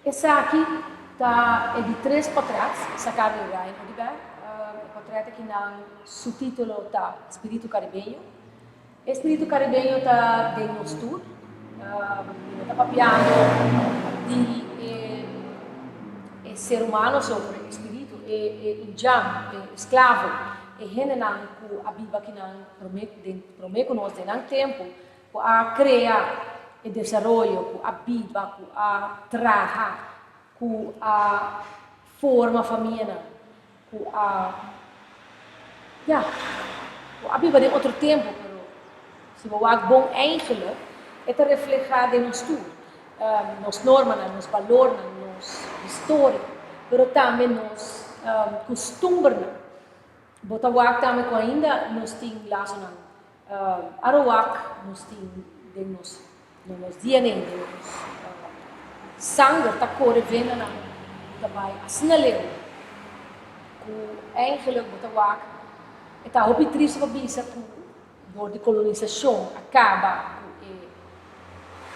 Esaki ta e di tres portret saká di Ryan Oduber. E portret akinan su título ta Spiritu Karibeño. E spiritu karibeño ta den nos tur. Mi no ta papiando di e ser humano so, pero e spiritu, e indjan, e esklavo, e hendenan ku a biba akinan promé den promé ku nos den nan tempu, ku a krea e desaroyo, ku a biba, ku a traha, ku a forma famianan, ku a, ya, ku a biba den otro tempu, pero si bo wak bon eigenlijk e ta reflehá den nos tur, nos normanan, nos balornan, nos historia, pero tambe nos kustumbernan. Bo ta wak tambe ku ainda nos tin lasonan Arawak nos tin den nos den nos DNA, den nos sanger ta kore venanan ku ta bai asina leu ku eigenlijk bo ta wak e ta hopi tristu pa bisa ku dor di kolonisashon a kaba ku e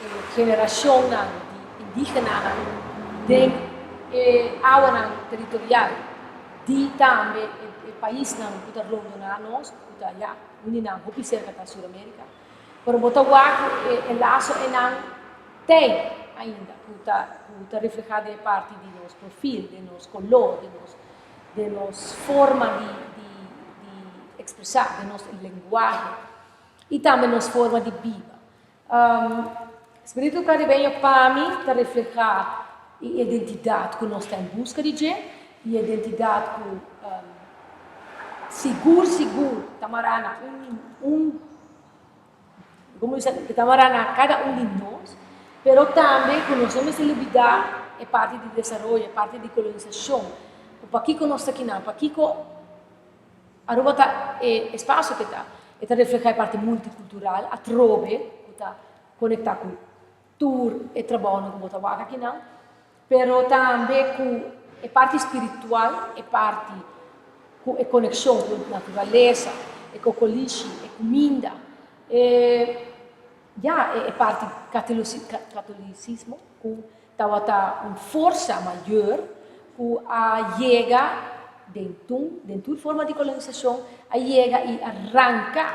e generashonnan di indigenanan den e awanan teritorial di tambe e paisnan ku ta rondona nos ku ta ya. Un di nan hopi serka ta Sur Amerika. Pero bo ta wak ku e laso einan tei ainda, ku ta ku ta reflehá den e parti di nos profil, den nos koló, den nos den nos forma di di di ekspresá, den nos lenguahe i tambe nos forma di biba. Spiritu Karibeño pa mi ta reflehá e identidat ku nos ta en buska di dje i e identidat ku sigur sigur ta mará na un un komo bisa ta mará na kada un di nos, pero tambe ku nos no mester lubidá e parti di desaroyo, e parti di kolonisashon, ku pakiko nos ta kinan, pakiko. Aruba ta e espasio ke ta, e ta reflehá e parti multikultural atrobe ku ta konektá ku tur e trabounan ku bo ta wak akinan, pero tambe ku e parti spiritual, e parti ku e konekshon ku naturalesa, e kokolishi, e kuminda, e ya e parti katolisismo ku Tabata un forsa mayor ku a yega den tun, den tur forma di kolonisashon, a yega i a ranka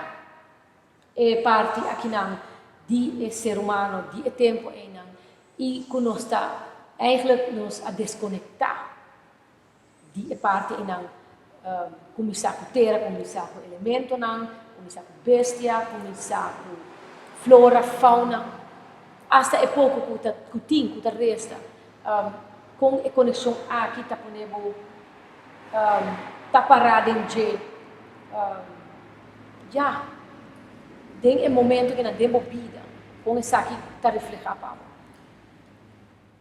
e parti akinan di e ser humano di e tempu einan i ku nos ta eigenlijk nos a deskonektá di e parti einan kuminsá ku tera, kuminsá ku elementonan, kuminsá ku bestia, kuminsá ku flora, fauna, asta e poko ku ta ku tin ku ta resta. Kon e konekshon aki ta pone bo ta pará den dje ya den e momento kinan den bo bida, kon esaki ta reflehá pa bo?